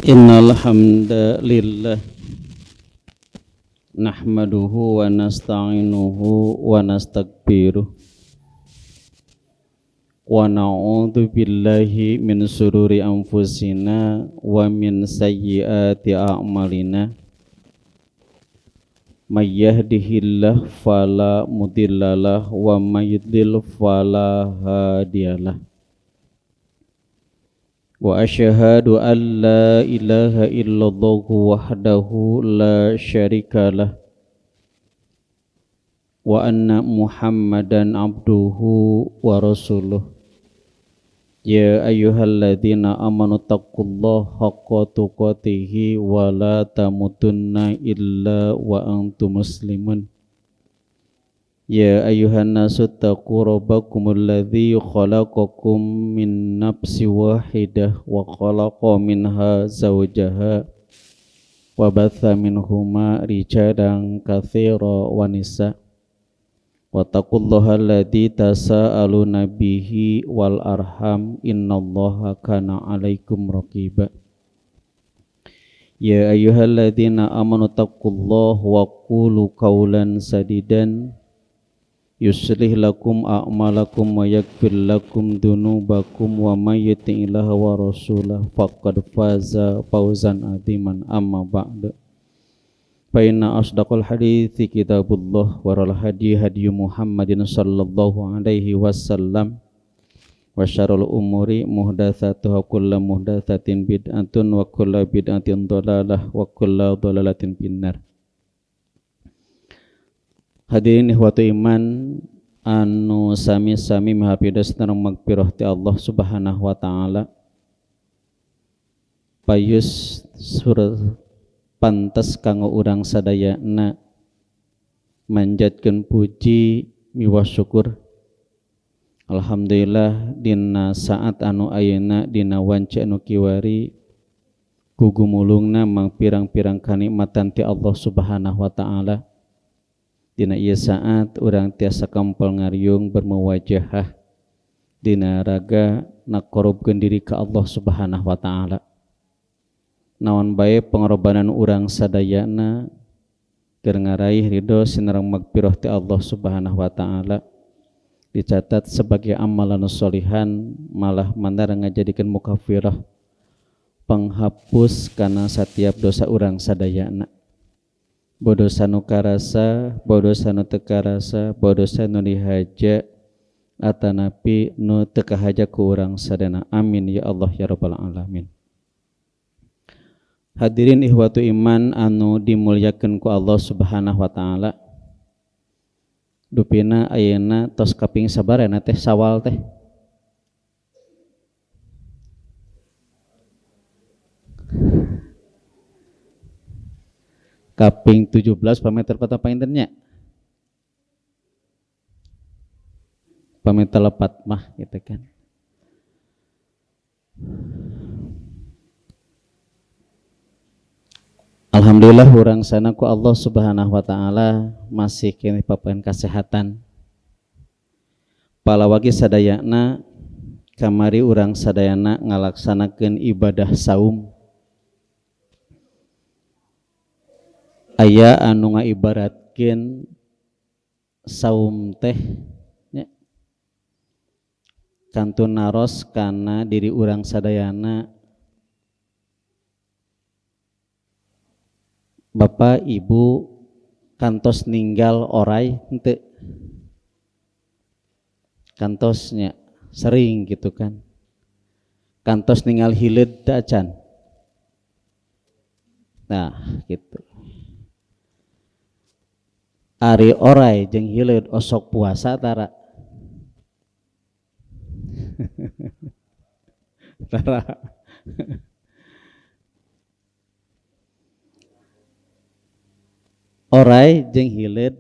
Innal hamdalillah nahmaduhu wa nasta'inuhu wa nastaghfiruh wa na'udzu billahi min sururi anfusina wa min sayyiati a'malina. May yahdihillahu fala mudhillalah wa may yudlil fala hadiyalah. Wa asyhadu an la ilaha illallah wahdahu la syarikalah wa anna Muhammadan abduhu wa rasuluh. Ya ayyuhalladzina amanu taqullaha haqqa tuqatih wa la tamutunna illa wa antum muslimun. Ya ayyuhan nasu taqu rabbakumul ladzi khalaqakum min nafsin wahidah wa khalaqa minha zawjaha wa batha minhuma rijalan katsira wa nisa. Wattaqullaha alladzi tasaaluna bihi wal arham innallaha kana 'alaikum raqiba. Ya ayyuhalladzina amanu taqullaha wa qulu qawlan sadidan yuslih lakum a'malakum wa yaghfir lakum dzunubakum wa may yuti'illaha wa rasulahu faqad faza fawzan 'aziman. Amma ba'du. Fa inna asdaqal hadithi kitabullah wa ral hadi hadi Muhammadin sallallahu alaihi wasallam wa syarrul umuri muhdatsatuha, kullu muhdatsatin bid'atun wa kullu bid'atin dhalalah wa kullu dhalalatin finnar. Hadirin ihwatu iman anu sami-sami mahapidas sareng magfirah ti Allah Subhanahu wa taala. Payus surat pantes kanggo urang sadayana manjatkeun puji miwah syukur. Alhamdulillah, dina saat anu ayeuna, dina wanci anu kiwari, kugumulungna mang pirang-pirang kanikmatan ti Allah Subhanahu wa taala. Dina ieu saat urang tiasa kempel ngariung bermuwajahah dina raga nakorobkeun diri ka Allah Subhanahu wa taala. Naon bae pengorbanan urang sadayana keur ngaraih ridho sinareng magfirah ti Allah Subhanahu wa taala dicatat sebagai amalan solihan, malah mandar ngajadikeun mukafirah, penghapus kana setiap dosa urang sadayana. Bodosa nu karasa, bodosa nu teu karasa, bodosa nu dihaja atanapi nu teu kahaja ku urang sadayana. Amin ya Allah ya rabbal alamin. Hadirin ihwatu iman anu dimuliakeun ku Allah Subhanahu wa taala. Dupina ayeuna tos kaping sabaraha teh Sawal teh? Kaping 17 pameter patah pangintennya. Pameter lepat mah gitu kan. Alhamdulillah urang sana ku Allah Subhanahu wa taala masih keneh papayan kesehatan. Palawagi sadayana kamari urang sadayana ngalaksanakeun ibadah saum. Aya anu ngaibaratkeun saum teh nya kantun naros kana diri urang sadayana. Bapak Ibu kantos ninggal orai henteu? Kantosnya sering gitu kan. Kantos ninggal hileud teu acan. Nah, gitu. Ari orai jeung hileud osok puasa tara? Tara. Orai jeung hileud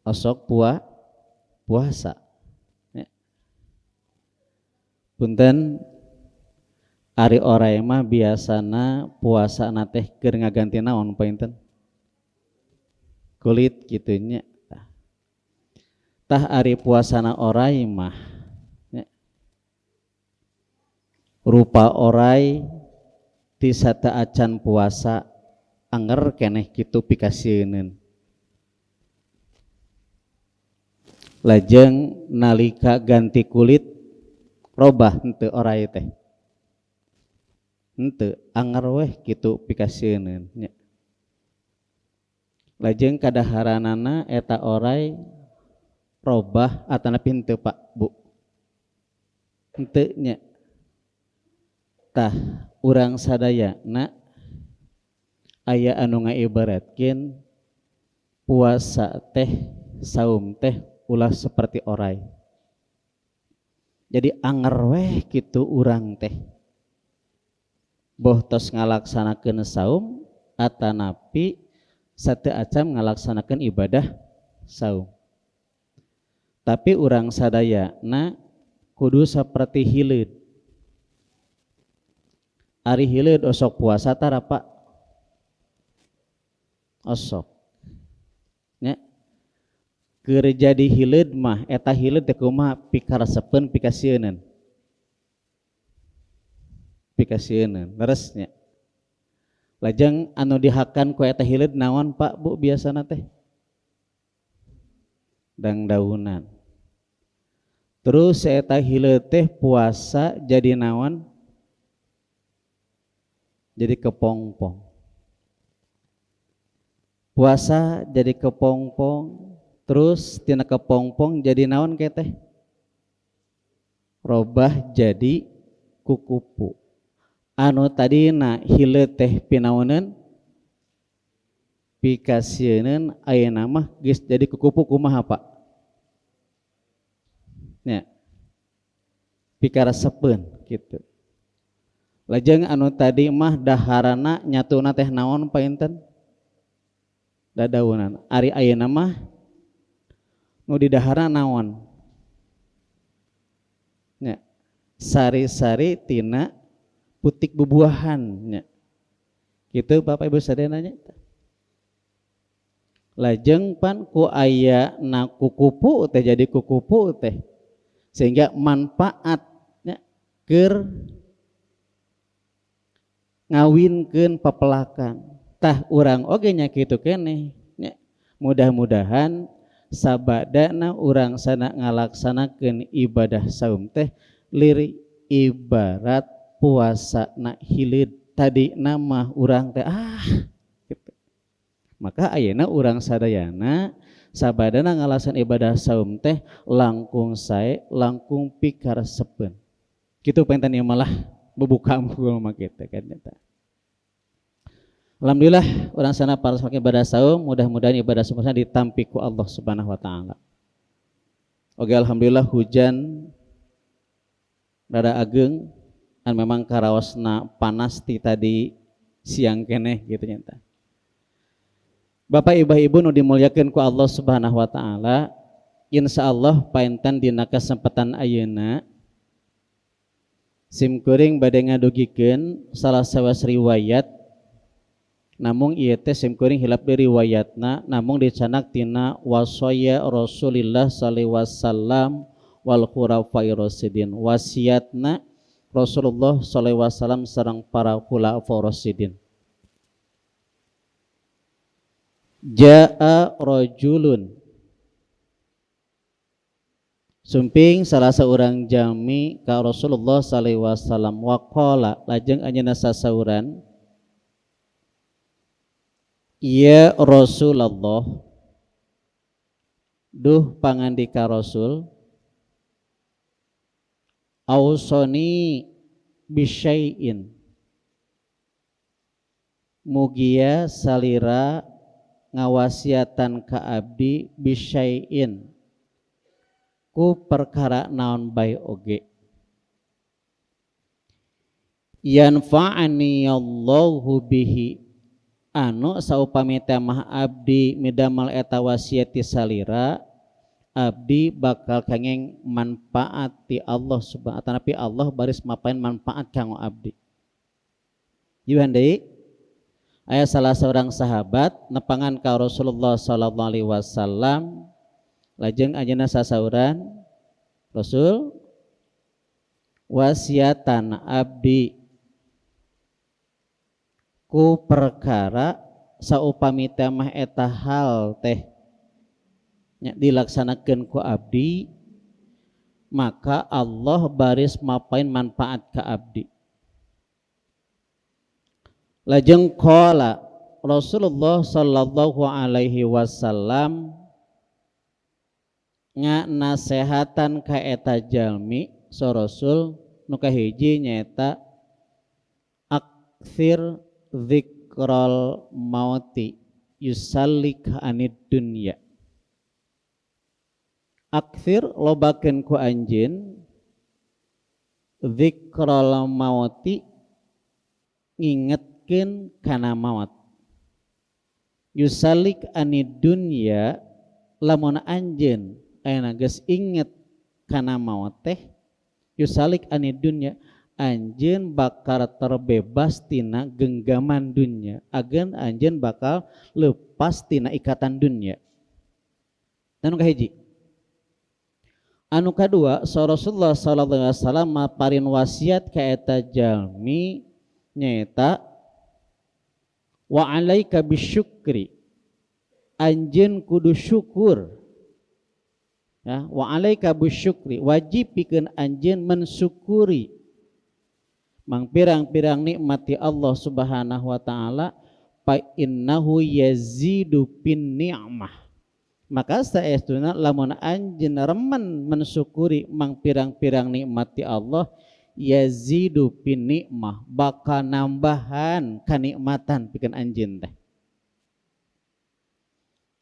osok puasa. Ya. Punten, ari orai mah biasana puasa na teh keur ngaganti naon panginten? Kulit kitu nya. Tah ari puasana orai mah ya. Rupa orai Ti sateuacan puasa anger keneh kitu pikasieuneun. Lajeng nalika ganti kulit robah henteu oray teh. Henteu, anger weh kitu pikasieuneun nya. Lajeng kadaharanana eta oray robah atanapi henteu Pak, Bu? Henteu nya. Tah urang sadayana aya anu ngaibaratkeun puasa teh saum teh ulah seperti oray. Jadi anger weh kitu urang teh. Boh tos ngalaksanakeun saum atanapi sateuacan ngalaksanakeun ibadah saum. Tapi urang sadayana kudu saperti hileud. Ari hileud osok puasa tara Pak? Osok. Nya. Keur jadi hileud mah eta hileud teh kumaha pikaresepeun pikasieuneun. Pikasieuneun leres nya. Lajeng anu dihakan ku eta hileud naon Pak Bu biasana teh? Dangdaunan. Terus eta hileud teh puasa jadi naon? Jadi kepongpong. Puasa jadi kepongpong, terus tina kepongpong jadi naon ke teh? Robah jadi kukupu. Anu tadina hileud teh pinaoneun? Pikasieuneun ayeuna mah geus jadi kukupu kumaha Pak? Nya. Pikaresepeun kitu. Lajeng anu tadi mah daharana nyatuna teh naon painten? Dadaunan. Ari ayeuna mah nu didahara naon? Nya. Sari-sari tina putik bubuahan nya. Kitu Bapak Ibu sadayana nya. Lajeng pan ku aya na kukupu teh jadi kukupu teh. Sehingga manfaatnya keur ngawinkeun pepelakan. Tah urang oge nya kitu keneh nya. Mudah-mudahan sabadana urang sana ngalaksanakeun ibadah saum teh lir ibarat puasa na hileud tadi nama urang teh gitu. Maka ayeuna urang sadayana sabadana ngalaksanakeun ibadah saum teh langkung sae langkung pikaresepeun. Kitu panginten ieu malah bubuka mah kitu kan eta. Alhamdulillah urang sana para semakin ibadah saum, mudah-mudahan ibadah saum ditampi ku Allah Subhanahu wa taala. Oke, alhamdulillah hujan rada ageng kan memang karaosna panas ti tadi siang keneh gitu nyata. Bapak ibu-ibu nu dimuliakeun ku Allah Subhanahu wa taala, insyaallah painten dina kesempatan ayeuna sim kuring bade ngadugikeun salah sawios riwayat, namung ieu teh sim kuring hilap deui riwayatna, namung dicanak tina wasaya Rasulillah sallallahu alaihi wasallam wal khulafai rasyidin, wasiatna Rasulullah sallallahu alaihi wasallam sareng para khulafaur rasyidin. Jaa rajulun, sumping salah seorang jami ka Rasulullah sallallahu alaihi wasallam, waqala lajeng anjeunna sasauran, ya Rasulullah, duh pangandika Rasul, ausoni bisyai'in, mugia salira ngawasiatan ka abdi bisyai'in ku perkara naon bae oge, yanfa'ani Allahu bihi, anu saupami teh mah abdi midamal eta wasiat ti salira, abdi bakal kenging manfaat ti Allah subhanahu wa ta'ala, tapi Allah baris mapain manfaat kanggo abdi. Yuhan deui aya salah seorang sahabat nepangan ka Rasulullah sallallahu alaihi wasallam, lajeng anjeunna sasauran, Rasul wasiatan abdi Ku perkara saupami teh mah eta hal teh nya dilaksanakeun ku abdi, maka Allah baris mapain manfaat ka abdi. Lajeng qala Rasulullah sallallahu alaihi wasallam nganasehatan ka eta jalmi, so Rasul nu kahiji nyaeta aktsir dzikral mauti yusallika anid dunya. Aktsir lobakeun ku anjeun dzikral mauti ngingetkeun kana maut. Yusalik anid dunya lamun anjeun ayeuna geus inget kana maut teh, yusalik anid dunya anjeun bakal terbebas tina genggaman dunya, agen anjeun bakal lepas tina ikatan dunya. Anu kahiji. Anu kadua, Rasulullah sallallahu alaihi wasallam maparin wasiat ka eta jalmi nyaeta wa alaika bisyukri, anjeun kudu syukur. Ya, wa alaika bisyukri, wajib pikeun anjeun mensyukuri mang pirang-pirang nikmat ti Allah Subhanahu wa taala, fa innahu yazidu bin ni'mah. Maka saestuna lamun anjeun remen mensyukuri mang pirang-pirang nikmat ti Allah, yazidu bin nikmah, bakal nambahan kanikmatan pikeun anjeun teh.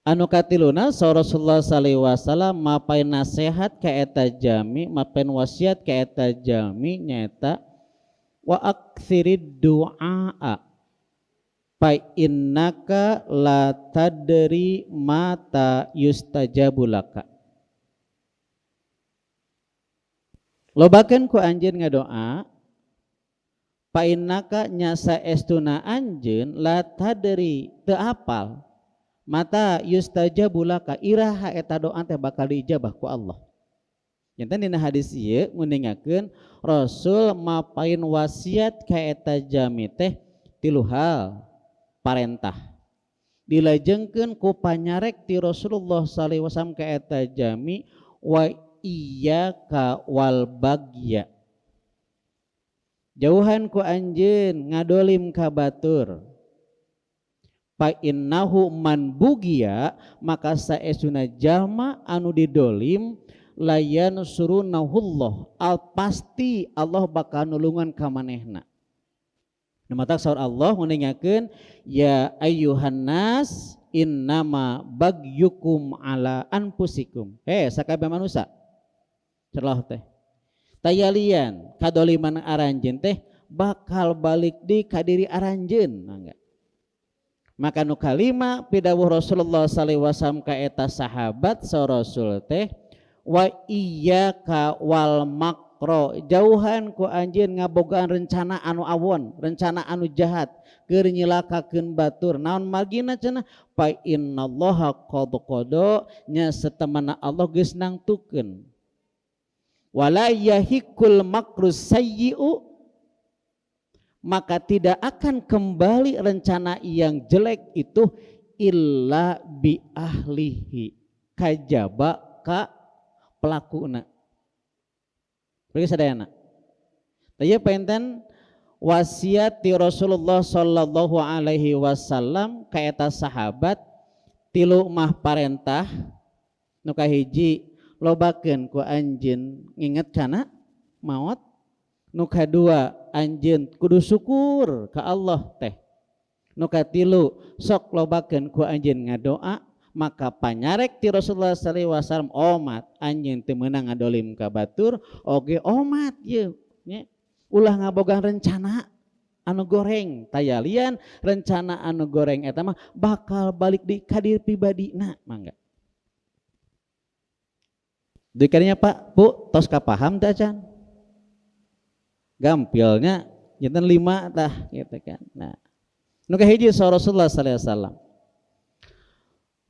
Anu katiluna, Rasulullah sallallahu alaihi wasallam mapain nasihat ka eta jami, mapain wasiat ka eta jalmi nyaeta wa aktsirid du'a fa innaka la tadri mata yustajabu laka. Lobakeun ku anjeun ngadoa, fa innaka nya saestuna anjeun la tadri teu apal mata yustajabu laka, iraha eta doa teh bakal diijabah ku Allah. Janten dina hadis ieu nguningakeun Rasul mapain wasiat ka eta jami teh tilu hal parentah. Dilajengkeun ku panyarek ti Rasulullah sallallahu alaihi wasallam ka eta jami wa iyyaka wal bagya. Jauhan ku anjeun ngadolim ka batur. Fa innahu man bugiya, maka saesuna jalma anu didolim layan surunahullah, al pasti Allah bakal nulungan ka manehna. Nu matak saur Allah nguningakeun ya ayyuhan nas innama bagyukum ala anfusikum. Sakabeh manusa celah teh tayalian kadoliman aranjeun teh bakal balik di ka diri aranjeun, mangga. Maka nu kalima pidawuh Rasulullah sallallahu alaihi wasallam ka eta sahabat sa Rasul teh wa iyyaka wal makro, jauhan ku anjeun ngabogaan rencana anu awon, rencana anu jahat keur nyilakakeun batur. Naon margina cenah? Fa innallaha qad qada, nya satemana Allah geus nangtukeun. Wala yahikul makru sayyi'u, maka tidak akan kembali rencana yang jelek itu illa bi ahlihi, kajaba ka pelakuna. Bagi sadayana. Taya penten wasiat ti Rasulullah sallallahu alaihi wasallam ka eta sahabat tilu mah parentah. Nu kahiji lobakeun ku anjeun nginget kana maot. Nu kadua anjeun kudu syukur ka Allah teh. Nu katilu sok lobakeun ku anjeun ngadoa. Maka panyarek ti Rasulullah sallallahu alaihi wasallam omat anjeun teu meunang ngadolim ka batur oge omat ieu nya ulah ngabogaan rencana anu goreng, tayalian rencana anu goreng eta mah bakal balik di ka diri pribadina, mangga. Deui kadinya Pak, Bu, tos kapaham teh acan? Gampilnya janten 5 tah gitu kan. Nah, nu kahiji Rasulullah sallallahu alaihi wasallam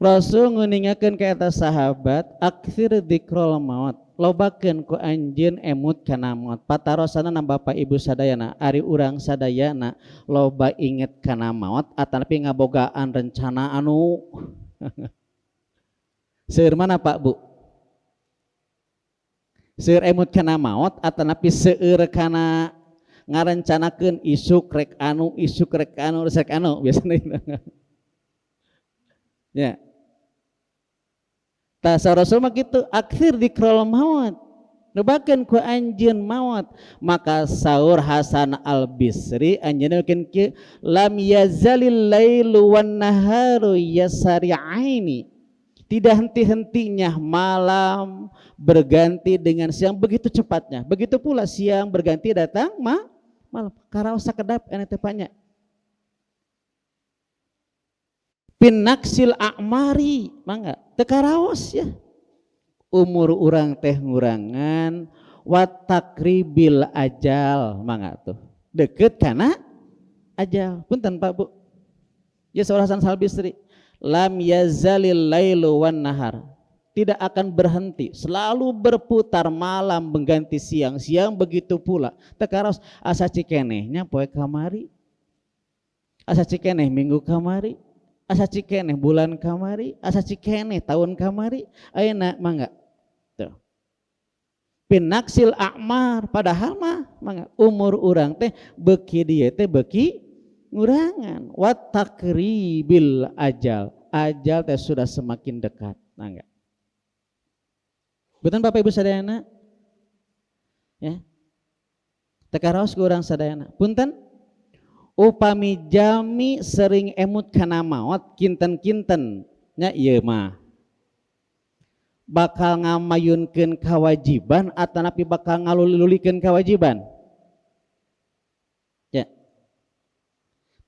Rasul nguningakeun ka eta sahabat aktsir dzikrul maut. Lobakeun ku anjeun emut kana maot. Patarosana Bapak Ibu sadayana, ari urang sadayana loba inget kana maot atanapi ngabogaan rencana anu seueur mana Pak Bu? Seueur emut kana maot atanapi seueur kana ngarencanakeun isuk rek anu, isuk rek anu, rek anu biasana. Ya. Tah Rasul mah kitu, aktsir dzikral maut. Lobakeun ku anjeun maut. Maka saur Hasan Al Bisri anjeunna mungkin kieu, lam yazalil lailu wan naharu yasari'aini. Tidak henti-hentinya malam berganti dengan siang begitu cepatnya. Begitu pula siang berganti datang malam. Karaos sakedap ene teh nya. Pinaksil a'mari, mangga teu karaos ya. Umur urang teh ngurangan, wa takribil ajal, mangga tuh. Deket kana ajal. Punten Pak Bu. Ya saur Hasan Al Bisri, lam yazalil lailu wan nahar. Tidak akan berhenti, selalu berputar malam mengganti siang, siang begitu pula. Teu karaos asa cikeneh nya poe kamari. Asa cikeneh minggu kamari. Asa cikeneh bulan kamari, asa cikeneh tahun kamari, ayeuna mangga. Tuh. Pinaksil a'mar, padahal mah mangga umur urang teh beuki dieu teh beuki ngurangan. Wa takribil ajal, ajal teh sudah semakin dekat, mangga. Betul Bapak Ibu sadayana? Ya. Teu karaos ku urang sadayana. Punten? Upami jami sering emut kana maot kinten-kinten nya ieu mah bakal ngamayunkeun kewajiban atanapi bakal ngaluli-lulikeun kewajiban. Ya.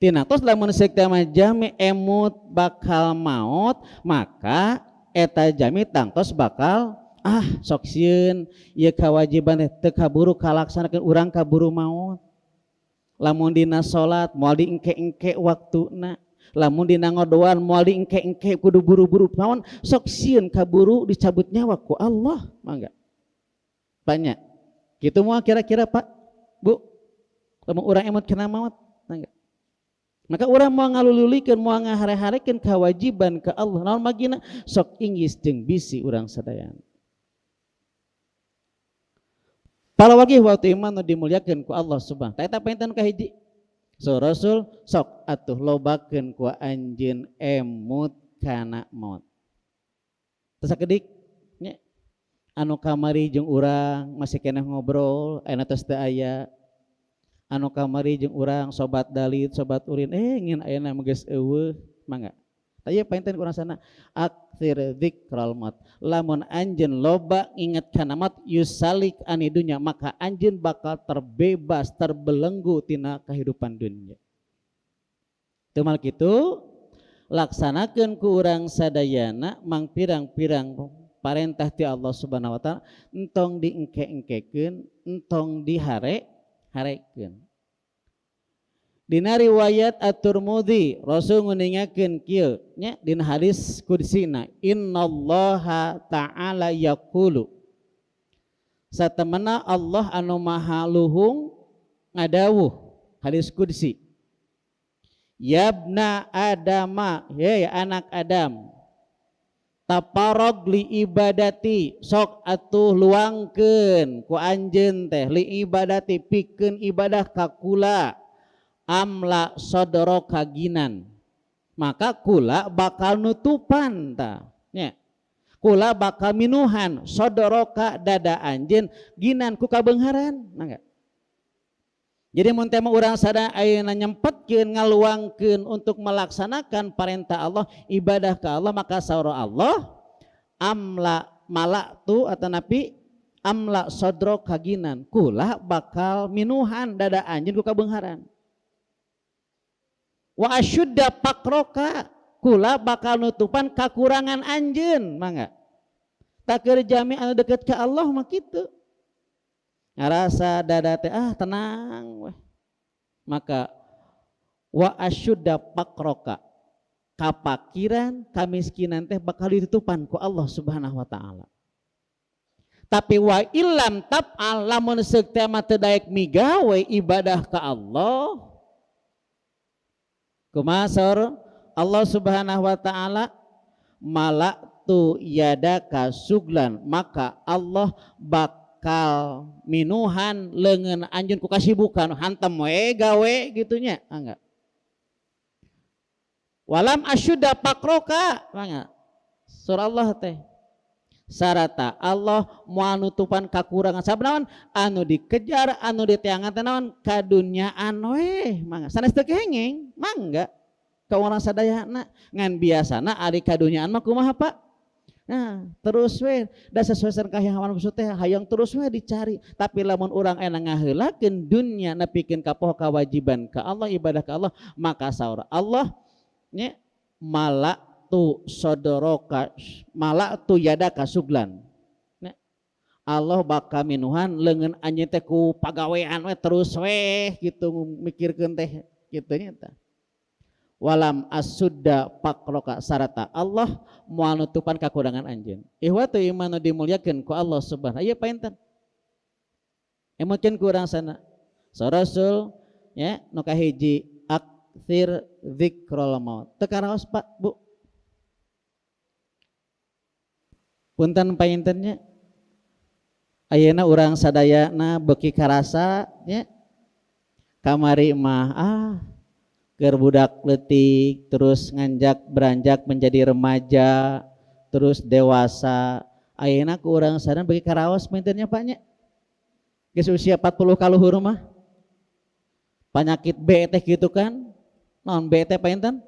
Tina tos lamun seuk teh mah jami emut bakal maot, maka eta jami tangtos bakal sok sieun ieu kewajiban teh teu kaburu kalaksanakeun, urang kaburu maot. Lamun dina salat moal diengke-engke waktuna, lamun dina ngodoan moal diengke-engke, kudu buru-buru naon sok sieun kaburu dicabut nyawa ku Allah, mangga. Banyak. Kitu moal kira-kira Pak, Bu? Lamun urang emut kana maot, mangga. Maka urang moal ngalululikeun, moal ngahare-harekeun kewajiban ke Allah. Naon magina sok inggis jeung bisi urang sadayana. Para wagih waktu iman nu dimuliakeun ku Allah Subhanahu. Eta panginten kahiji. So Rasul sok atuh lobakeun ku anjeun emut kana maut. Teu sakedik nya anu kamari jeung urang masih keneh ngobrol, ayeuna tos teu aya. Anu kamari jeung urang sobat dalit, sobat urin, ngin ayeuna mah geus eueuh, mangga. Tah ieu panginten ku urang sana aktsir dzikral maut. Lamun anjeun loba inget kana maut yusalik ani dunya, maka anjeun bakal terbebas, terbelenggu tina kehidupan dunia. Teu mal kitu laksanakeun ku urang sadayana mang pirang-pirang parentah ti Allah Subhanahu wa taala, entong diengke-engkekeun, entong dihare-harekeun. Dina riwayat At-Tirmidzi Rasul nguningakeun kieu nya dina hadis kudsina, innallaha ta'ala yaqulu, satemena Allah anu maha luhung ngadawuh hadis kudsi, yabna adama, ye anak Adam, taparog li ibadati, sok atuh luangkeun ku anjeun teh li ibadati pikeun ibadah ka kula, amla sodoro kaginan, maka kula bakal nutupan ta nya, kula bakal minuhan sodoroka dada anjeun ginan ku kabeungharan, mangga. Jadi mun teh mah urang sada ayeuna nyempetkeun ngaluangkeun untuk melaksanakan perintah Allah, ibadah ke Allah, maka saur Allah amla malaktu atau napi amla sodro kaginan, kula bakal minuhan dada anjeun ku kabeungharan. Wa asyudda pakroka, kula bakal nutupan kakurangan anjeun, mangga. Takeur jami anu deket ke Allah mah kitu. Ngarasa dada teh tenang weh. Maka wa asyudda pakroka, kapakiran kamiskinan teh bakal ditutupan ku Allah Subhanahu wa taala. Tapi wa illam taf'al lamun seuk teh mah teu daek migawe ibadah ka Allah. Kumaha saur Allah Subhanahu wa taala malaktu yadaka suglan, maka Allah bakal minuhan leungeun anjeun ku kasibukan hantem we gawe gitu nya, enggak. Walam asyudda pakroka, mangga. Surah Allah teh sarata Allah moal nutupan kakurangan sabab naon anu dikejar anu diteangan teh naon kadunyaan we mangga sanes teu kengeng mangga ka urang sadayana ngan biasana ari kadunyaan mah kumaha Pak. Nah terus we da sesuai sareng kahayang hawa nafsu teh hayang terus we dicari tapi lamun urang enak ngaheulakeun dunya nepikeun ka poho kewajiban ka Allah ibadah ka Allah maka saur Allah nya malak tu sodoroka malak tu yadaka suglan. Allah bakal minuhan leungeun anjeun teh ku pagawean we terus we gitu mikirkeun teh kitu nya tah. Walam asudda pakroka sarata Allah moal nutupan kakurangan anjeun. Ihwatu iman nu dimuliakeun ku Allah Subhanahu ieu painten. Emutkeun ku urang sana. So Rasul nya nu kahiji aktsir dzikrul maut. Teu karaos Pak Bu. Punten paintennya ayeuna urang sadayana beuki karasa nya kamari mah keur budak leutik terus nganjak beranjak menjadi remaja terus dewasa ayeuna ku urang sadayana beuki karaos paintennya Pak nya geus usia 40 kaluhur mah penyakit B teh kitu kan naon B teh painten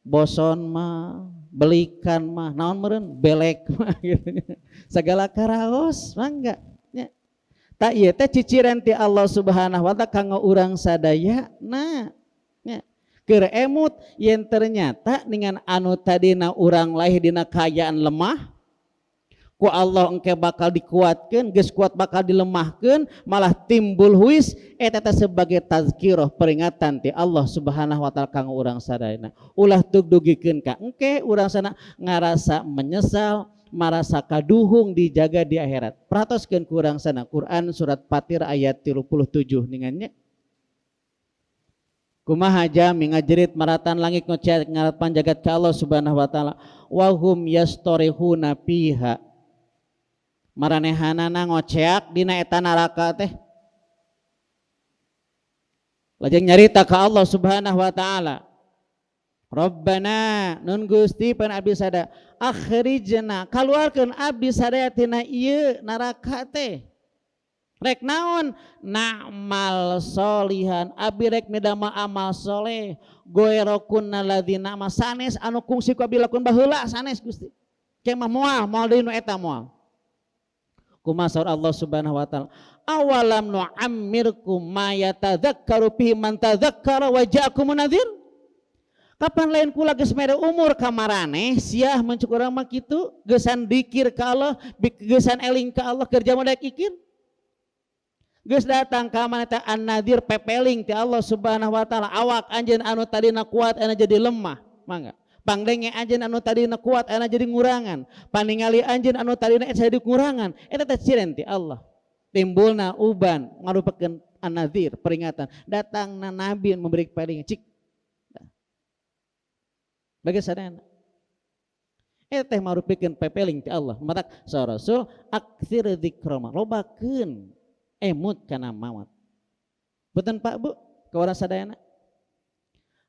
boson mah belikan mah naon meureun belek mah gitu segala karaos mangga nya tak ieu teh ciciran ti Allah Subhanahu wa taala kanggo urang sadayana nya keur emut yen ternyata dengan anu tadina urang lahir dina kaayaan lemah ku Allah engke bakal dikuatkeun geus kuat bakal dilemahkeun malah timbul huis eta teh sebagai tazkirah peringatan ti Allah Subhanahu wa taala kanggo urang sadayana ulah tugdugikeun ka engke urang sana ngarasa menyesal marasa kaduhung dijaga di akhirat. Perhatoskeun ku urang sana Quran surat Fatir ayat 37 ningannya kumaha jami ngajerit maratan langit ngoceh ngarat panjagat ka Allah Subhanahu wa taala wa hum yastorihuna fiha maranehanana ngoceak dina eta neraka teh lajeng nyarita ka Allah Subhanahu wa taala Rabbana nun Gusti pan abdi sada akhrijna kaluarkeun abdi sadaya tina ieu neraka teh rek naon na'mal solihan abdi rek midama amal soleh goerokunna ladzina ma sanes anu kungsi ku abdi lakon baheula sanes Gusti ke mah moal moal deui nu eta moal kumaha saur Allah Subhanahu wa taala awalam nu'ammirkum ma yatadzakkaru fihi man tadzakkara wa ja'akumun nadzir kapan lain kula geus mere umur ka maraneh siah mencuk urang mah kitu geusan dikir ka Allah geusan eling ka Allah kerja mah daek ikir geus datang ka maneh teh an-nadzir pepeling ti Allah Subhanahu wa taala awak anjeun anu tadina kuat anu jadi lemah mangga pangdenge anjeun anu tadina kuat anu jadi ngurangan paningali anjeun anu tadina jadi ngurangan eta teh ciren ti Allah timbulna uban ngarupakeun an-nadzir peringatan datangna nabi memberi peringatan cik bagi sadayana eta teh marupikeun pepeling ti Allah matak sa Rasul aktsir dzikrama lobakeun emut kana maut punten Pak Bu ka urang sadayana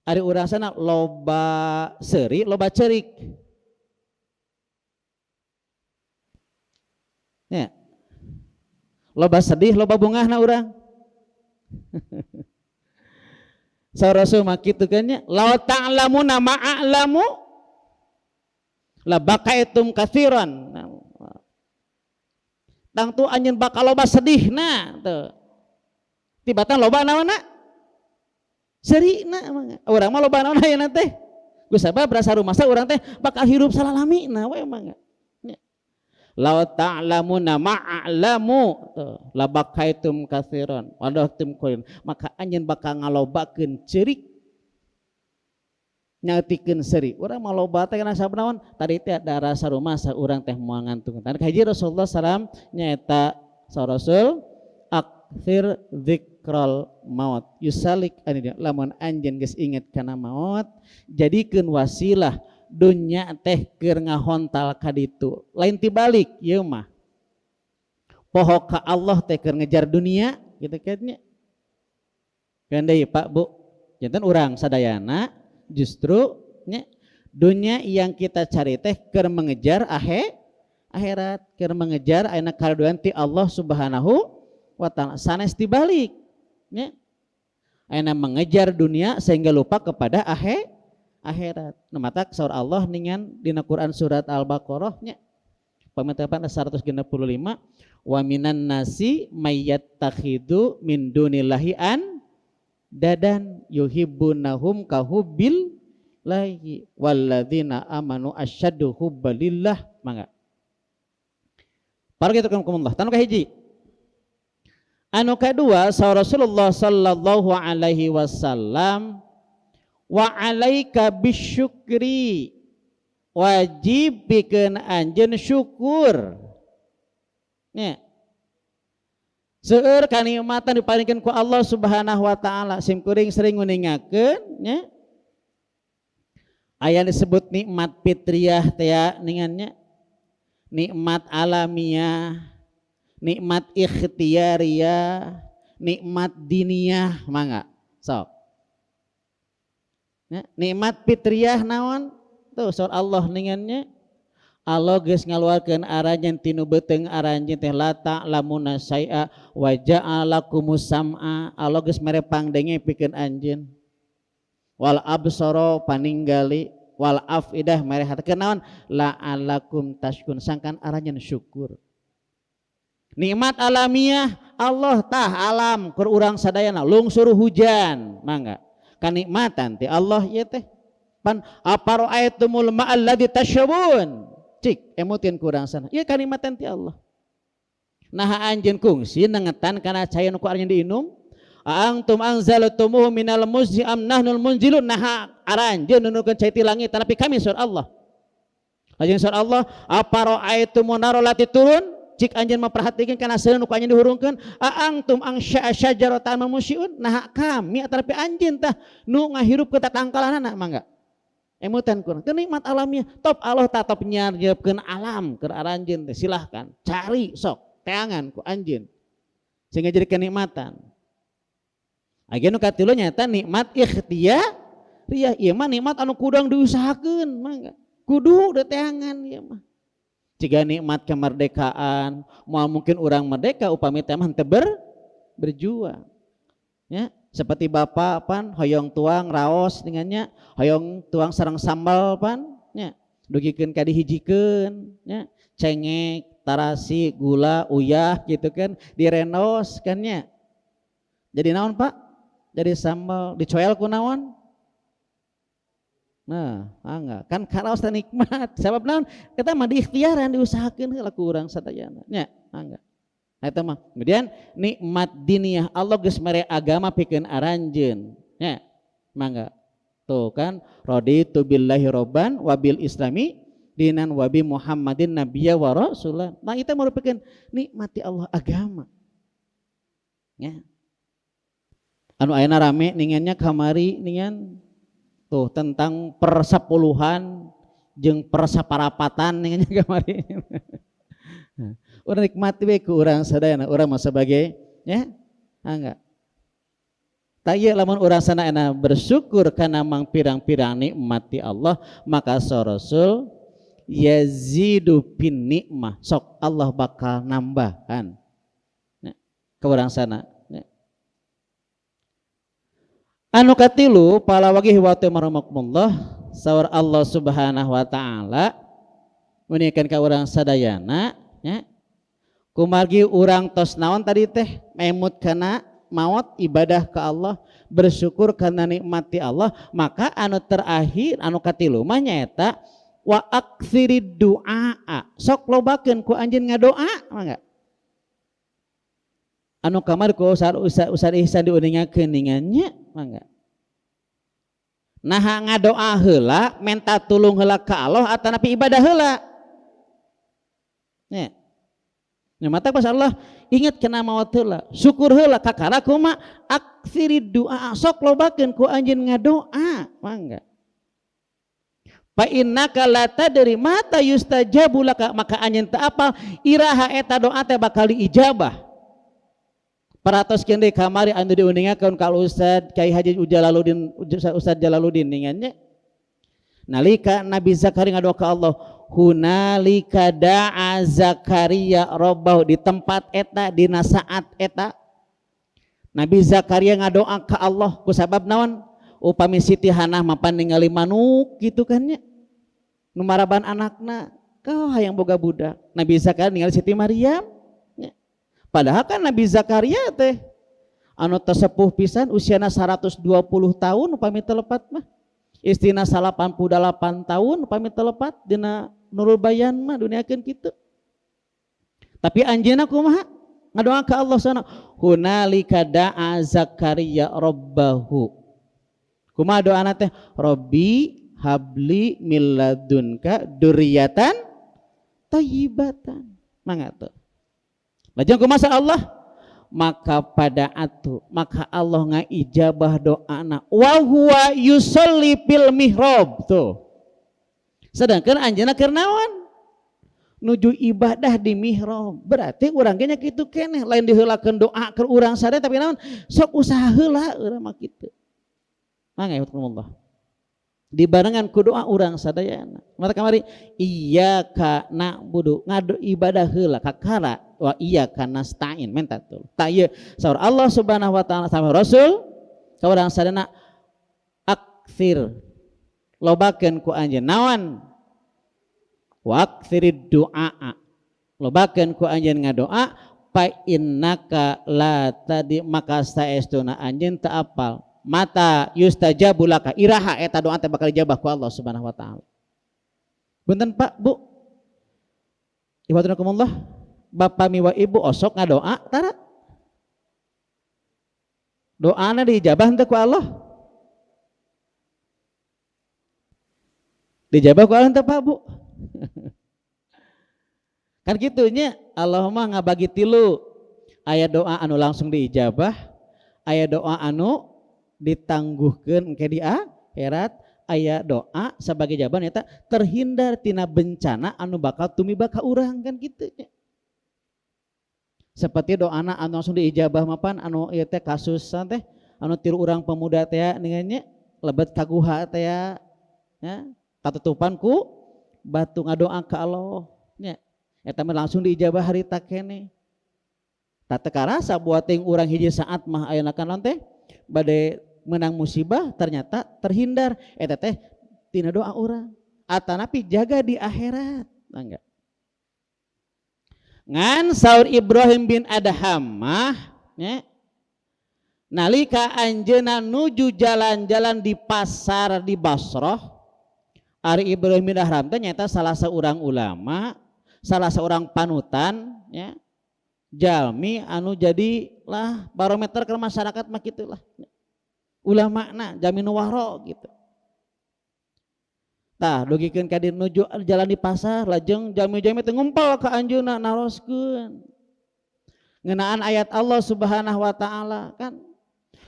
ari urang sana loba seuri loba ceurik nya loba sedih loba bungahna urang sa Rasul mah kitu kan nya law ta'lamuna ma a'lamu la bakaitum katsiran tangtu anjeun bakal loba sedihna teu tibatan loba naonna serina urang mah loba naon ayeuna teh ku sabab rasa rumasa urang teh bakal hirup salalamina we mangga law ta'lamuna ma a'lamu la bakaitum katsiran wa dahtum qalil maka anjeun bakal ngalobakeun ceurik Nyaetikeun seuri. Urang mah loba teh kana sabab naon? Tadi teh ada rasa rumasa urang teh moal ngantung. Tah, kahiji Rasulullah sallam nyaeta saur Rasul, aktsir dzikral maut yusalik ani. Lamun anjeun geus inget kana maut, jadikeun wasilah dunya teh keur ngahontal ka ditu, lain tibalik. Ieu mah poho ka Allah teh keur ngejar dunia gitu kan nya. Kan deui, Pak, Bu, janten urang sadayana justru nya dunia yang kita cari teh keur mengejar akhirat, keur mengejar ayeuna karidhoan ti Allah Subhanahu wa Taala, sanes dibalik nya, ayeuna mengejar dunia sehingga lupa kepada akhirat. Nu matak saur Allah ningan dina Quran surat Al-Baqarah nya, pametapan 165, wa minan nasi may yattakhidhu min dunillahi andadan yuhibbunahum kahubbillahi walladzina amanu asyaddu hubbalillah. Mangga para kitu kumullah. Tanu kahiji, anu kedua, saur Rasulullah sallallahu alaihi wasallam, wa alaika bisyukri, wajib pikeun anjeun syukur nya. Seueur kanikmatan diparingkeun ku Allah Subhanahu wa Taala. Sim kuring sering nguningakeun nya, aya disebut nikmat fitriyah teh ningannya, nikmat alamiah, nikmat ikhtiyariyah, nikmat diniyah. Mangga sok ya, nikmat fitriyah naon tuh? Saur Allah ningannya, Allah geus ngaluarkeun aranjeun tinu beuteung aranjeun teh la ta'lamuna syai'a wa ja'alakumus sam'a, Allah geus mere pangdenge pikeun anjeun, wal absara, paninggali, wal afidah, mere hate. Kenaon? La'allakum tashkurun, sangkan aranjeun syukur. Nikmat alamiah Allah tah alam keur urang sadayana, lungsur hujan, mangga kanikmatan ti Allah ieu teh. Pan apara'aitumul ma'al ladzi tasyrabun, cik emutin kurang sana, ieu kanikmatan ti Allah. Nah, anjeun kungsi nengetan kana cai nu ku anjeun diinum. Antum anzaltumuhu minal muzni am nahnul munzilun, nah aranjeun nurunkeun cai ti langit tapi kami, saur Allah. Lajeng saur Allah, apara'aitumun nara lati turun, cik anjeun memperhatikan kana seuneu nu ku anjeun dihurungkeun. Antum ansya'a syajarata am musyiun, nah kami tapi anjeun tah nu ngahirupkeun tatangkalanana. Mangga emutan kurang teu nikmat alamiah. Top Allah tatap nyarjeupkeun alam keur aranjeun teh, silahkan cari, sok teangan ku anjeun sehingga jadi kenikmatan. Aya nu katilu nyata nikmat ikhtiyariyah. Ieu mah nikmat anu kudang diusahakeun, mangga kudu teangan. Ieu mah jika nikmat kemerdekaan, moal mungkin orang merdeka upami teh mah henteu berjuang ya. Seperti bapak pan hoyong tuang raos dengannya, hoyong tuang sareng sambal pan nya, dugikeun ka dihijikeun nya, cengek, tarasi, gula, uyah gitu kan, direnos kan nya, jadi naon, Pak? Jadi sambal. Dicoel ku naon? Nah, enggak kan karaos teh nikmat. Sebab naon? Kita mah diikhtiaran, diusahakeun heula ku urang sadayana nya, enggak. Nah, eta mah. Kemudian nikmat diniyah, Allah geus mere agama pikeun aranjeun nya. Mangga. Tuh kan, raditu billahi robban wabil islami dinan wabi Muhammadin nabiyya wa rasulah. Nah, itu merupakan nikmati Allah agama. Ya. Anu ayeuna rame ningannya kamari ningan tuh tentang persepuluhan jeung persaparapatan ningannya kamari. Urang nikmati we ku urang sadayana, urang mah sebagai ya, enggak. Tak ieu lamun urang sadayana bersyukur kana mang pirang-pirang nikmat ti Allah, maka Rasul yazidu bin nikmah, sok Allah bakal nambahan ya, ke urang sana ya. Anu katilu, palawagih wa rahimakumullah, saur Allah Subhanahu wa Taala meunikan ka urang sadayana ya, kumargi urang tos naon tadi teh, memut kana maut, ibadah ke Allah, bersyukur karena nikmati Allah, maka anu terakhir, anu katilu mah nyaeta wa aktsirid du'a, sok lobakeun ku anjeun ngadoa. Mangga anu kamari ku Ustaz Ustaz Ihsan diuningakeun ningannya. Mangga. Nah, ngadoa heula, menta tulung heula ka Allah, atanapi ibadah heula nya? Nya mata pas Allah ingat kena maut heula, syukur heula, kakara kumaha? Aktsirid du'a, sok lobakeun ku anjeun ngadoa. Mangga. Fa innaka la tadri mata yustajabu laka, maka anjeun teu apal iraha eta doa teh bakal diijabah. Paratos deui kamari anu diuningakeun ka Ustad Kiai Haji Jalaluddin, Ustad Jalaluddin ningannya. Nalika Nabi Zakaria ngadoa ka Allah, hunalika da'a Zakaria rabbahu, di tempat eta, dina saat eta Nabi Zakaria ngadoa ka Allah. Ku sabab naon? Upami Siti Hanah mapan ningali manuk gitu kan nya, nu maraban anakna, kau hayang boga budak. Nabi Zakaria ningali Siti Maryam nya. Padahal kan Nabi Zakaria teh anu tesepuh pisan, usiana 120 tahun upami telepat mah, istina 88 tahun upami telepat, dina Nurul Bayan mah duniakeun kitu. Tapi anjeunna kumaha ngadoa ka Allah sana? Hunalika da'a Zakaria rabbahu. Kumaha doana teh? Rabbi habli min ladunka dzurriatan thayyibatan. Mangga tuh. Lajeng kumaha Allah? Maka pada atu maka Allah ngaijabah doana, wa huwa yusolli fil mihrab tuh. Sedangkan anjeunna keur naon? Nuju ibadah di mihrab. Berarti urang ge nya kitu keneh, lain diheulakeun doa keur urang sadaya, tapi naon? Sok usaha heula urang mah kitu. Mangga ya Allah. Dibarengan ku doa urang sadayana. Mata kamari iyyaka na'budu, ngadu ibadah heula kakara wa iyyaka nasta'in, menta tuh. Tah ieu saur Allah Subhanahu wa taala sama Rasul ka urang sadayana, aktsir, lobakeun ku anjeun naon? Wa aktsirid du'a, lobakeun ku anjeun ngadoa, fa innaka la tadi, maka saestuna anjeun teu apal mata yustajabu laka, iraha eta doa teh bakal dijabah ku Allah Subhanahu wa taala. Punten Pak, Bu. Ibadatukumullah. Bapak miwa Ibu osok ngadoa tara? Doana diijabah henteu ku Allah? Dijabah ku Allah henteu, Pak, Bu? Kan kitunya Allah mah ngabagi tilu. Aya doa anu langsung diijabah, aya doa anu ditangguhkeun engke di akhirat, aya doa sebagai jawaban eta terhindar tina bencana anu bakal tumiba ka urang, kan kitu nya. Seperti doana anu langsung diijabah mapan anu ieu teh kasus teh anu tilu urang pemuda teh ningannya lebet ka guha teh ya, katutupan ku batu, ngadoa ka Allah nya, eta mah langsung diijabah harita keneh. Tak teu karasa buat ting urang hiji saat mah ayeuna kan teh bade menang musibah, ternyata terhindar eta teh tina doa urang, atanapi jaga di akhirat. Mangga. Ngan saur Ibrahim bin Adham mah nya, nalika anjeunna nuju jalan-jalan di pasar di Basrah, ari Ibrahim bin Adham teh nyata salah seorang ulama, salah seorang panutan nya, jalmi anu jadi lah barometer ke masyarakat mah kitulah, ulama na jamin waro gitu. Tah dugikeun ka dieu nuju jalan di pasar, lajeng jami-jami teh ngumpul ka anjeunna naroskeun ngeunaan ayat Allah Subhanahu wa taala, kan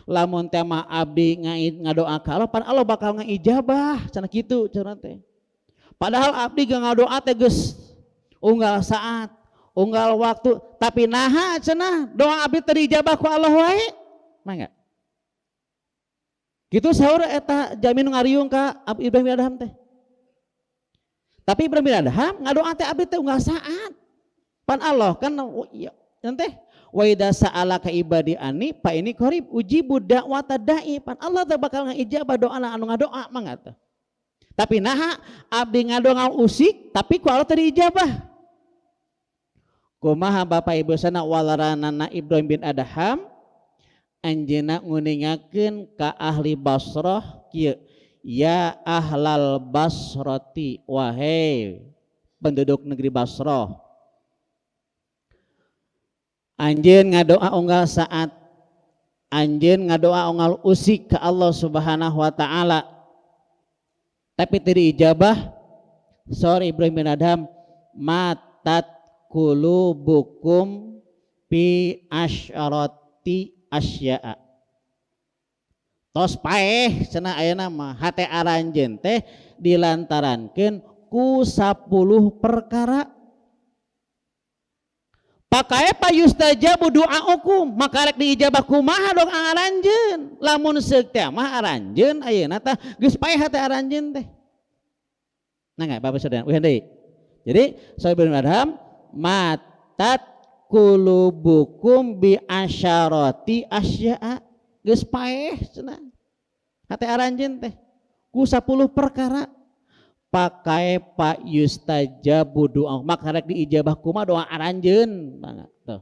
lamun teh mah abdi ngadoa ka Allah pan Allah bakal ngaijabah cenah kitu cenah teh. Padahal abdi ge ngadoa teh geus unggal saat, unggal waktu, tapi naha cenah doa abdi teh diijabah ku Allah wae. Mangga. Gitu saur eta jamin ngariung ka Ibrahim bin Adham teh. Tapi Ibrahim bin Adham ngadoa teh abdi teh unggal saat. Pan Allah kan ya, teh wa idza sa'alaka ibadi anni fa inni qarib ujibu da'wata da'i, pan Allah teh bakal ngaijabah doana anu ngadoa mangga teh. Tapi naha abdi ngadoa usik tapi ku Allah teh diijabah. Kumaha Bapak Ibu sana walaranana Ibrahim bin Adham? Anjeunna nguningakeun ka ahli Basrah kieu, ya ahlal Basrati, wahai penduduk negeri Basrah, anjeun ngadoa unggal saat, anjeun ngadoa unggal usik ka Allah Subhanahu wa taala. Tapi teu diijabah? Saur Ibrahim bin Adham, matat qulubukum bi asyarati asya'a. Tos paeh cenah ayeuna mah hate aranjeun teh dilantarankeun ku 10 perkara. Pakai payustajabu du'aukum, maka rek diijabah kumaha dong aranjeun? Lamun seuk teh mah aranjeun ayeuna tah geus paeh hate aranjeun teh. Nah enggak Bapak Saudara, uih deui. Jadi Saur bin Adham, matat qulubukum bi asyarati asya'a, geus paeh cenah hate aranjeun teh ku 10 perkara. Pakai pak yustajabu doa, maka rek diijabah kumaha doa aranjeun? Mangga tuh.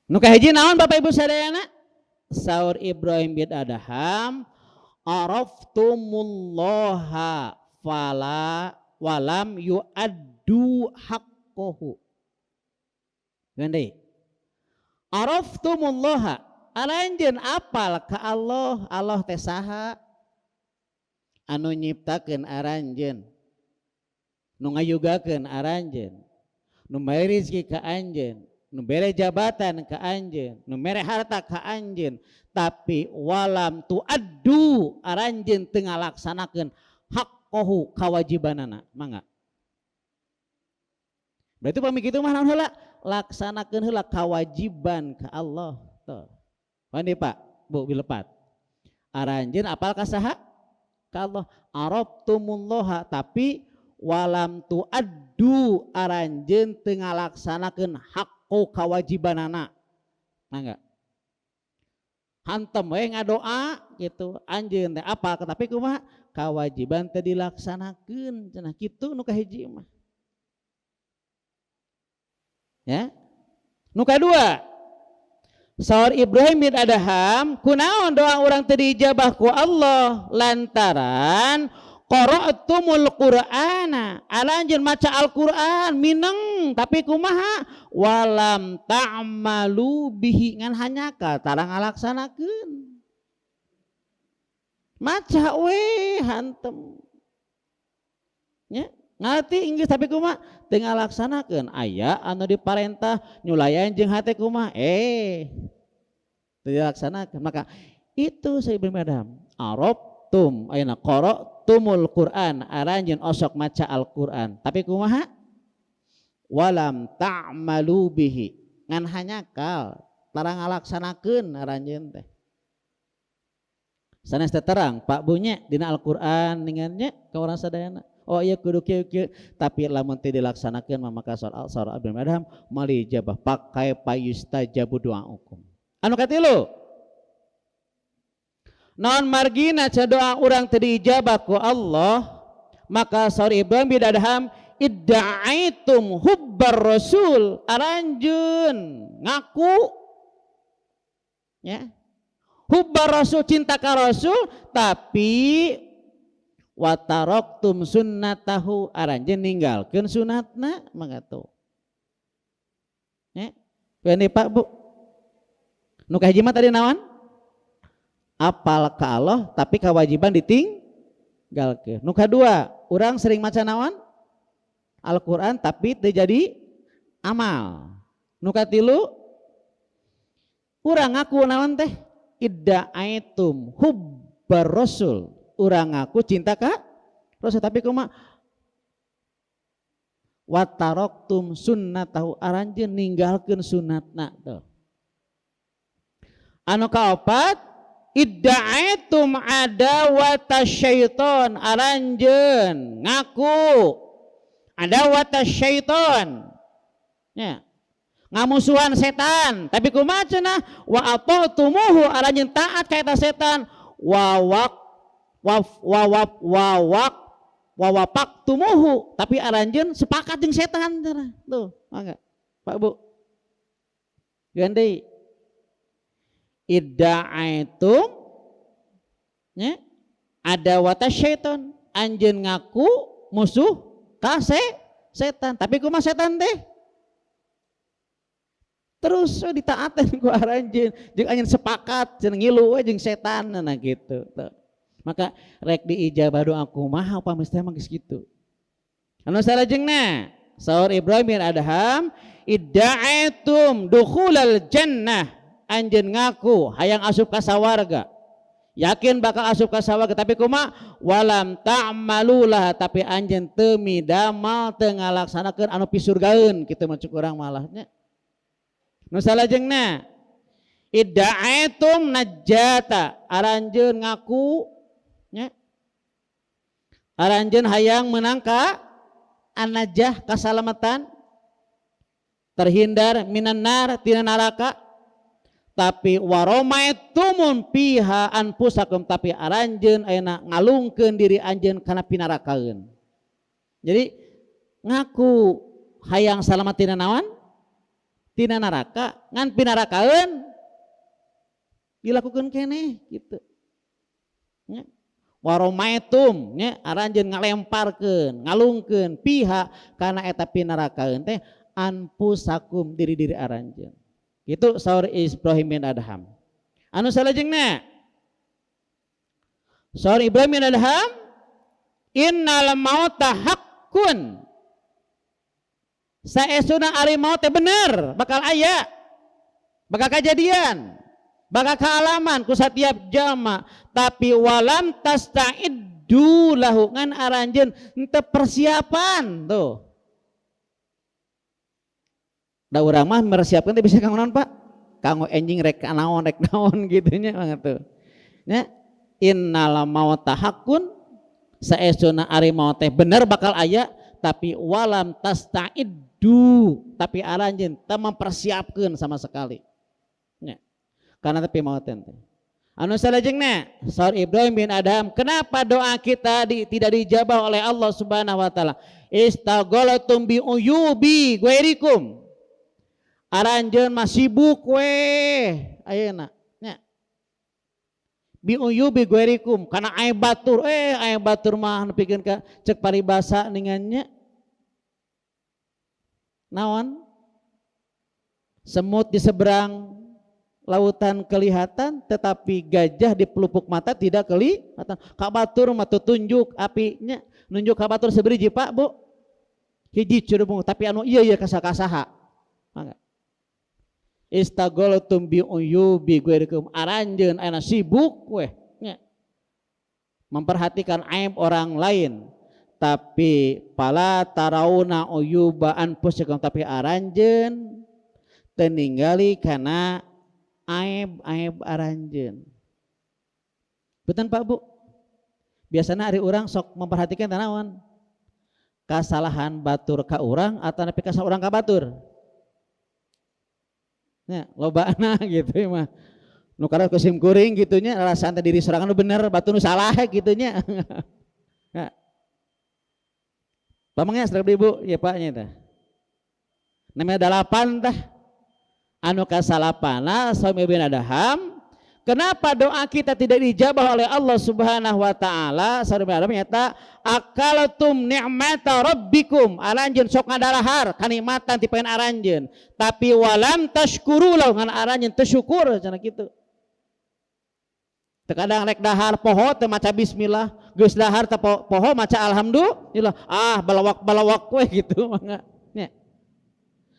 Nu kahiji naon Bapak Ibu sadayana? Saur Ibrahim bin Adham, araftumullaha fala walam yuaddu haqqahu. Geuning. Araftumullaha, aranjeun apal ka Allah, Allah teh saha? Anu nyiptakeun aranjeun, nu ngayugakeun aranjeun, nu mere rezeki ka anjeun, nu bere jabatan ka anjeun, nu mere harta ka anjeun, tapi walam tuaddu, aranjeun teu ngalaksanakeun haqqahu kawajibanana. Mangga. Berarti pami kitu mah naon heula? Laksanakeun heula kewajiban ka Allah. Tuh. Mandi Pak, Bu bilepat. Aranjeun apal ka saha? Ka Allah. Arabtumullaha tapi walam tuaddu, aranjeun teu ngalaksanakeun haqqu kawajibanana. Mangga. Hantem we ngadoa gitu, anjeun teh apal tapi kumaha? Kawajiban teu dilaksanakeun cenah kitu nu kahiji mah. Ya. Nu kadua, saur Ibrahim bin Adham, kunaon doa urang teu diijabah ku Allah? Lantaran qara'tumul Qur'ana, alanjeun maca Al-Qur'an mineng tapi kumaha? Walam ta'malu bihi, ngan hanyaka tara ngalaksanakeun. Maca we hantem. Nya, ngarti Inggris tapi kumaha? Teu ngalaksanakeun. Aya anu diparentah nyulayan jeung hate kumaha? Teu dilaksanakeun. Maka itu saya Ibrahim Adham, arabtum ayeuna qara'tumul Qur'an, aranjeun osok maca Al-Qur'an tapi kumaha? Walam ta'malu bihi, ngan hanyakal tara ngalaksanakeun aranjeun teh. Sanes teh terang Pak Bu nya dina Al-Qur'an ningannya ka urang sadayana. Oh iya kudu kieu kieu, tapi lamun teu dilaksanakeun mah maka saur Ibrahim Adham mali ijabah pakai payustajabu du'aukum. Anu katilu, naon margina doa urang teu diijabah ku Allah? Maka saur Ibrahim bin Adham, idda'aitum hubbar rasul, aranjeun ngaku ya hubbar rasul, cinta ka rasul, tapi wataroktum sunnatahu, aranjeun ninggalkeun sunatna. Mangga tuh ya. Ini Pak Bu, nu kahiji mah tadi naon? Apal ka Allah tapi kewajiban ditinggalkeun. Nu kadua, urang sering maca naon? Al-Qur'an tapi teu jadi amal. Nu katilu, urang ngaku naon teh? Idda'aitum hubbar rasul, urang ngaku cinta ka rasul tapi kumaha? Wataroktum sunnatahu, aranjeun ninggalkeun sunatna tuh. Anu kaopat, idda'aitum adawata syaiton, aranjeun ngaku adawata syaiton ya, ngamusuhan setan tapi kumaha cenah? Wa ata'tumuhu, aranjeun taat ka eta setan, wawak waf wawap wawak wawapak tumuhu, tapi aranjeun sepakat jeung setan cenah. Tuh mangga Pak Bu. Ganti idda'aitum ya adawata syaiton, anjeun ngaku musuh ka setan tapi kumaha setan teh? Terus we ditaatan ku aranjeun, jeung anjeun sepakat cenah, ngilu we jeung setan, nah gitu tuh. Maka rek diijabah doa kumaha upami teh mah geus kitu. Anu salajengna, saur Ibrahim bin Adham, idda'aitum dukhulal jannah, anjeun ngaku hayang asup ka sawarga, yakin bakal asup ka sawarga, tapi kumaha? Walam ta'malu lah, tapi anjeun teu midamal, teu ngalaksanakeun anu pisurgaeun kitu mah cuk urang malahnya. Nu salajengna, idda'aitum najata, aranjeun ngaku nya aranjeun hayang menang ka an-najah, kasalamatan, terhindar minan nar, tina neraka, tapi waromaitumun fiha anfusakum, tapi aranjeun ayeuna ngalungkeun diri anjeun kana pinarakaeun. Jadi ngaku hayang salamat tina naon? Tina neraka, ngan pinarakaeun dilakukan keneh gitu nya. Waromaitum nya aranjeun ngalemparkeun, ngalungkeun fiha kana eta pinarakaeun teh anfusakum, diri-diri aranjeun. Itu saur Ibrahim bin Adham. Anu salajengna, saur Ibrahim bin Adham, innal mauta haqqun, saestuna ari maut teh bener bakal aya, bakal kejadian, bakal kealaman ku satiap jalma, tapi walam tasta'iddu lahu, ngan aranjeun henteu persiapan tuh. Da urang mah mempersiapkan teh bisa kanggo naon, Pak? Kanggo enjing rek naon, rek naon gitu nya banget tuh. Nya, innal mauta haqqun, saestuna ari maut teh bener bakal aya, tapi walam tasta'iddu, tapi aranjeun teu mempersiapkeun sama sekali. Nya. Karena tapi maut teh. Anu salajengna, saur Ibrahim bin Adham, kenapa doa kita tidak dijabah oleh Allah Subhanahu wa taala? Istagolatum bi uyubi ghairikum. Aranjeun mah sibuk we ayeuna nya. Bi uyubi ghairikum, kana aib batur, aib batur mah nepikeun ka cek paribasa ningannya. Naon? Semut di seberang lautan kelihatan, tetapi gajah di pelupuk mata tidak kelihatan. Ka batur mah tunjuk apinya, nunjuk ka batur seberiji, Pak, Bu? Hiji curubung, tapi anu iya iya kasakasaha. Mangga. Istagolatum bi uyubi ghairikum, aranjeun ayeuna sibuk weh nya. Memperhatikan aib orang lain, tapi fala tarauna uyuba anfusikum, tapi aranjeun teu ningali kana aib-aib aranjeun. Betul, Pak, Bu? Biasanya ari urang sok memperhatikan tanawan kasalahan batur ka urang atau nepi kasalahan urang ka batur. Ya, lobana gitu mah. Nu karena kusim kuring gitu nya, rasaan teh diri sorangan nu bener, batur nu salah gitu nya. Ya. Pamangnya serap Ibu, ya Pak nya teh. Namanya dalapan tah. Anu kasalapana, saur bin Adham, kenapa doa kita tidak dijabah oleh Allah Subhanahu wa taala? Saur bin Adham nyata akaltum ni'mata rabbikum, aranjeun sok ngadalahar kanikmatan ti pengen aranjeun, tapi walam tashkuru lahu, ngan aranjeun teu syukur cenah kitu. Terkadang rek dahar poho teu maca bismillah, geus dahar teu poho maca alhamdulillah, ah balawak-balawak we gitu mangga nya.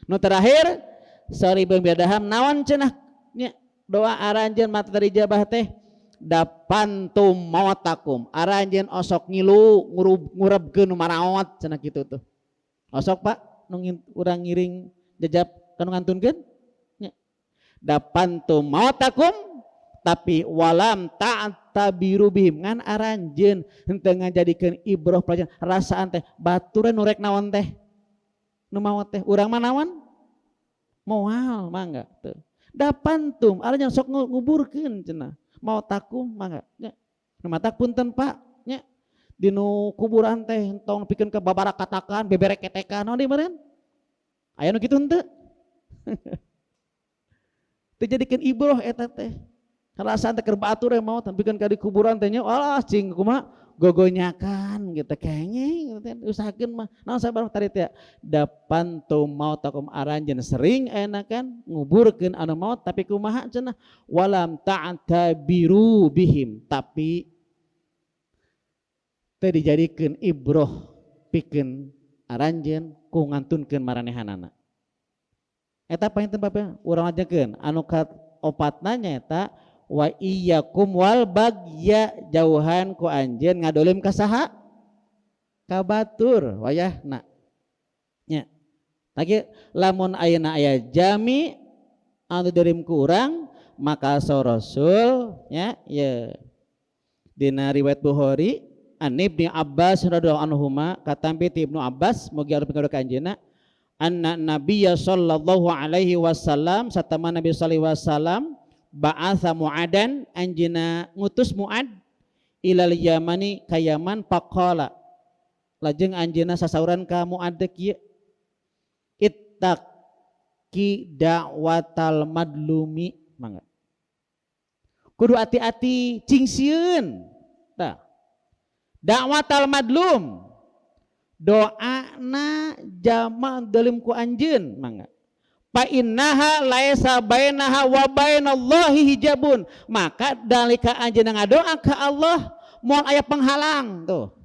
Nu terakhir, saur Ibnu Adham, naon cenah nya doa aranjeun mata terijabah teh? Dapantum mautakum, aranjeun osok ngilu ngurebkeun nu maraot cenah kitu tuh. Osok, Pak, nu urang ngiring jejap kanu ngantunkeun nya. Dapantum mautakum, tapi walam ta'tabiru bihim, ngan aranjeun henteu ngajadikeun ibroh pelajaran, rasaan teh baturan nu rek naon teh nu maot teh, urang mah naon moal mangga tuh. Dapantum aranjeun sok nguburkeun cenah mautakum mangga nya. Nu matak punten, Pak, nya, dinu kuburan teh tong pikeun ka babarakatakan bebereketekan naon deui meureun aya nu kitu henteu. Teu jadikeun ibroh eta teh. Rasaan teh keur batur maot pikeun ka di kuburan teh nya, alah cing kumaha Gogonyakan gitu kenging gitu usahakeun mah. Naon sabab tadi teh dapantum mautakum aranjeun sering enakan nguburkeun anu maut tapi kumaha cenah walam ta'tabiru bihim tapi teu dijadikeun ibroh pikeun aranjeun ku ngantunkeun maranehanana. Eta panginten Bapak urang ajakeun anu ka opatna nyaeta wa iyyakum wal bagya jauhan ku anjeun ngadolim ka saha? Ka batur wayahna. Nya. Lagi lamun ayeuna aya jami anu dolim ku urang maka sa Rasul nya ye. Dina riwayat Bukhari an Ibnu Abbas radhiyallahu anhuma katampi ti Ibnu Abbas mugi Allah pikaduh ka anjeunna anna nabiyya sallallahu alaihi wasallam satama nabi sallallahu alaihi wasallam ba'atha Mu'adan anjeunna ngutus Mu'ad ilal Yamani ka Yaman faqala lajeng anjeunna sasauran ka Mu'ad kieu ittaqi da'watal madlumi mangga kudu ati-ati cing sieun tah da'watal madlum doana jama dolim ku anjeun mangga fa innaha laisa bainaha wa bainallahi hijabun maka dalika anjeun ngadoa ka Allah moal aya penghalang tuh.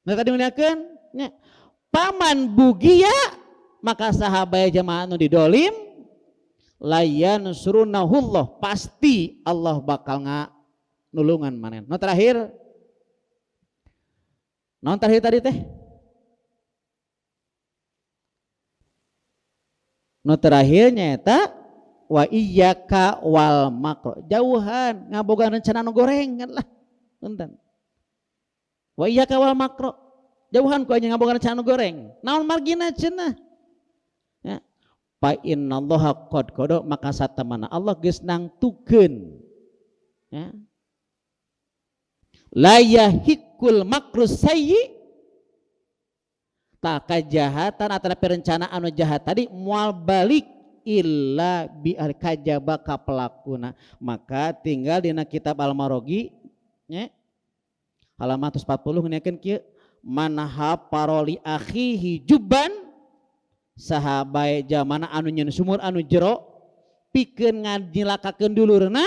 Nah tadi ngeunakeun nya paman bugia maka sahabat jamaah nu didolim layan surunahullah pasti Allah bakal nulungan manehna. Nu terakhir naon terakhir tadi teh? Nu terakhirnya eta wa iyyaka wal makro jauhan ngaboga rencana nu goreng kan lah punten wa iyyaka wal makro jauhan ku anjeun ngaboga rencana nu goreng naon margina cenah ya fa innallaha qad qada maka satamana Allah geus nangtukeun ya la yahikul makru sayyi tak kejahatan atau perencanaan anu jahat tadi mual balik illa bi kajaba ka pelakuna maka tinggal dina kitab Al-Marogi nya halaman 140 ngeunakeun kieu manha paroli akhihi juban saha bae jamana anu nyeun sumur anu jero pikeun ngajilakakeun dulurna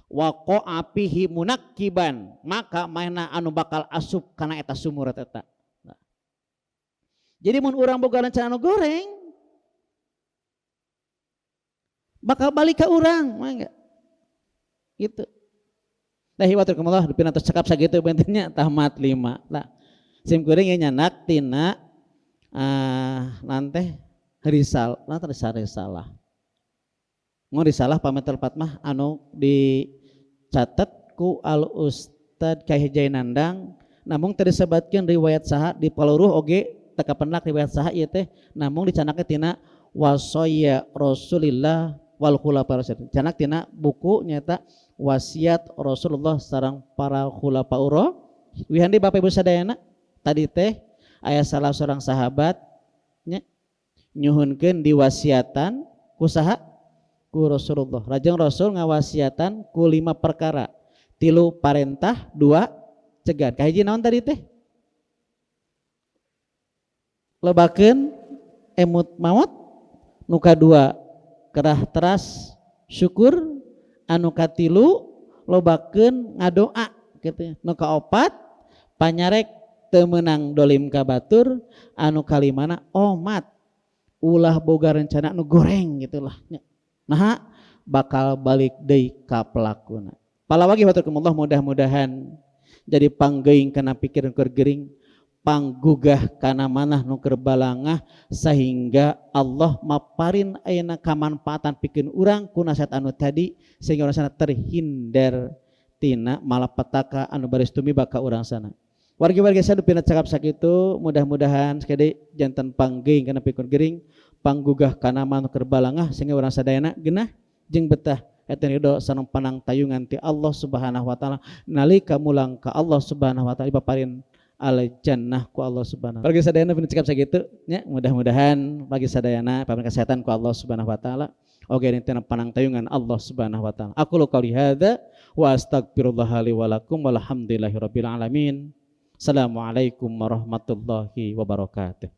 waqa'a fihi munakkiban maka mana anu bakal asup kana eta sumur eta. Jadi mun urang boga rencana anu goreng bakal balik ka urang mangga. Gitu. Tah hiwatulkumullah dipina tos cekap sakitu bentennya tamat 5. Lah sim kuring ieu nyanak tina nanteh risal, nah risalah. Mun risalah pametel Fatmah anu dicatet ku Al Ustad Kyai Jainandang namung teu disebatkeun riwayat saha di paluruh oge teka pendak riwayat saha ieu teh namung dicanakna tina wasaya Rasulillah wal khulafa rasyidin. Canak tina buku nyata wasiat Rasulullah sareng para khulafaur. Wihandi Bapak Ibu sadayana tadi teh aya salah seorang sahabat nya nyuhunkeun diwasiatan ku saha? Ku Rasulullah. Lajeng Rasul ngawasiatan ku 5 perkara. 3 parentah, 2 cegat. Kahiji naon tadi teh? Lobakeun emut maot, nu kadua kerah teras syukur, anu katilu lobakeun ngadoa kitu. Nu kaopat panyarek teu meunang dolim ka batur, anu kalimana omat ulah boga rencana nu goreng gitulah. Nah bakal balik deui ka pelakuna. Palawagi haturkumullah mudah-mudahan jadi panggeuing kana pikir nu keur gering, panggugah kana manah nu keur balangah sehingga Allah maparin ayeuna kamanfaatan pikeun urang ku nasihat anu tadi sehingga urang sana terhindar tina malapetaka anu baris tumiba ka urang sana. Wargi-wargi saya dupina cakap sakitu mudah-mudahan sekali jantan panggeuing kana pikun gering, panggugah kana manah nu keur balangah sehingga urang sadayana genah jeung betah eta ridho sareng panang tayungan ti Allah Subhanahu wa taala nalika mulang ka Allah Subhanahu wa taala dipaparin Al jannah ku Allah Subhanahu. Bagi sadayana cekap sakitu nya, mudah-mudahan bagi sadayana pabrik kesehatan ku Allah Subhanahu wa taala. Oke, ini tina panangtayungan Allah Subhanahu wa taala. Aqulu qauli hadza wa astaghfirullah li wa lakum walhamdulillahi rabbil alamin. Assalamualaikum warahmatullahi wabarakatuh.